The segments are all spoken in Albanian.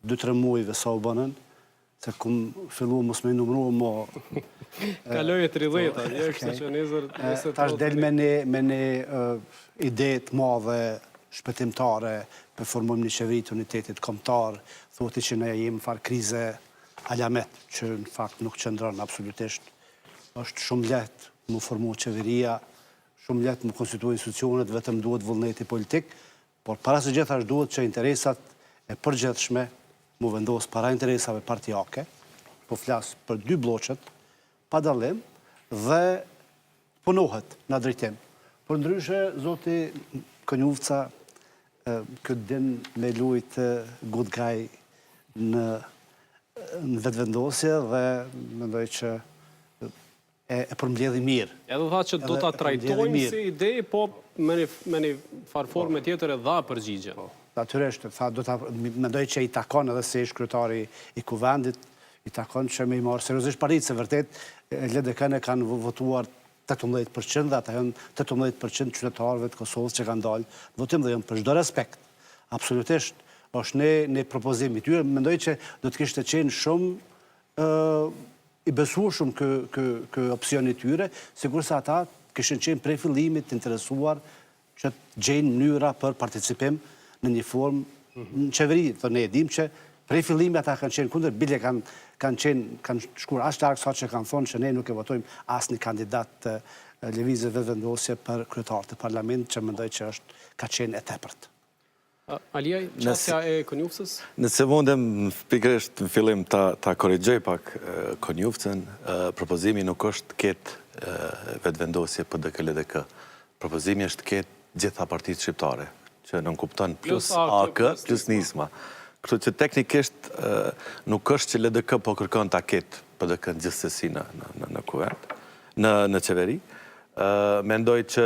2-3 muajve sa u bënën, se kum fillu mos me numru mo... Kaloi e 30-ta, jo, kështu që nesër... Tash del me një, me një ide të madhe shpëtimtare, për formojmë një qeveri të unitetit kombëtar, thotë që ne jemi në farë krize alamet, që në fakt nuk qëndron absolutisht. Është shumë lehtë mu formu qeveria, shumë lehtë mu konstitu institucionet, vetëm duhet vullneti politik, por para së gjithash duhet që interesat e përgjithshme mu vendos para interesave partiake, po flas për dy blloqet, pa dallim, dhe punohet në drejtim. Por ndryshe, zoti Konjufca, këtë din me lujt good guy në, në vetëvendosje dhe mendoj që e, e përmbledhi mirë. Edhe tha që do ta trajtojmë si ide, po me një, me një farë forme tjetër e dha përgjigje. Po. Natyrisht, tha, do ta mendoj që i takon edhe si ish kryetari i kuvendit, i takon që me i marrë seriozisht partitë, se vërtet LDK-në kanë votuar 18% dhe ata janë 18% qytetarëve të Kosovës që kanë dalë në votim dhe janë për çdo respekt. Absolutisht, është një, një propozim i tyre, mendoj që do të kishte qenë shumë ë i besueshëm kë, kë, kë opcion i tyre, sikurse ata kishin qenë prej fillimit të interesuar që të gjejnë mënyra për participim në një formë në qeveri. Dhe ne e dim që prej fillimit ata kanë qenë kundër, bile kanë kanë qenë kanë shkuar aq larg sa që kanë thonë që ne nuk e votojmë asnjë kandidat të Lëvizjes Vetëvendosje për kryetar të parlamentit, që mendoj që është ka qenë e tepërt. Aliaj, qasja e Konjufcës? Nëse mundem pikërisht në fillim ta, ta korrigjoj pak Konjufcën, propozimi nuk është të ketë vetëvendosje PDK LDK. Propozimi është të ketë gjitha partitë shqiptare, që nënkupton plus AK, plus Nisma. Kështu që teknikisht nuk është që LDK po kërkon ta ketë PDK në gjithsesi në, në, në, në kuvend, në, në qeveri. Mendoj që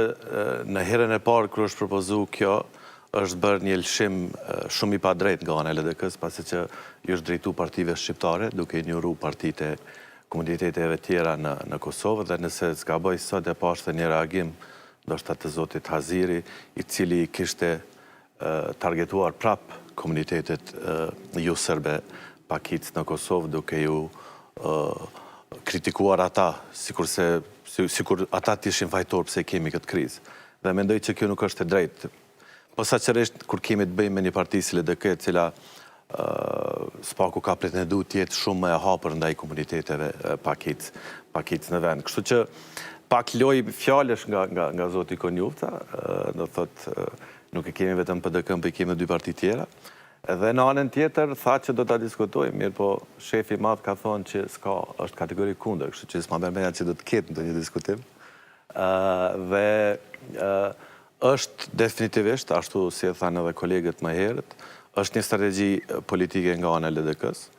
në herën e parë kur është propozu kjo, është bërë një lëshim shumë i padrejt nga ana e LDK-s, pasi që i është drejtu partive shqiptare, duke injoru partitë e komuniteteve tjera në, në Kosovë, dhe nëse s'gaboj sot e pashtë një reagim, ndoshta të zotit Haziri, i cili kishte targetuar prap komunitetet jo serbe pakicë në Kosovë, duke ju kritikuar ata, sikurse sikur ata të ishin fajtor pse kemi këtë krizë. Dhe mendoj që kjo nuk është e drejtë. Posaçërisht kur kemi të bëjmë me një parti si LDK, e cila s'paku ka pretendu të jetë shumë më e hapur ndaj komuniteteve pakicë, pakicë në vend. Kështu që pak lojë fjalësh nga nga nga zoti Konjufca, do thotë nuk e kemi vetëm PDK-n, po i kemi dy parti tjera. Edhe në anën tjetër tha që do ta diskutojmë, mirë po shefi i madh ka thonë që s'ka, është kategori kundër, kështu që s'ma merr mendja që do të ketë ndonjë diskutim. Ë dhe është definitivisht, ashtu si e thanë edhe kolegët më herët, është një strategji politike nga ana e LDK-s,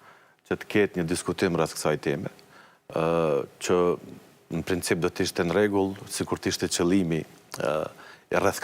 që të ketë një diskutim rreth kësaj teme, ë që në princip do të ishte në rregull, sikur të ishte qëllimi ë rreth.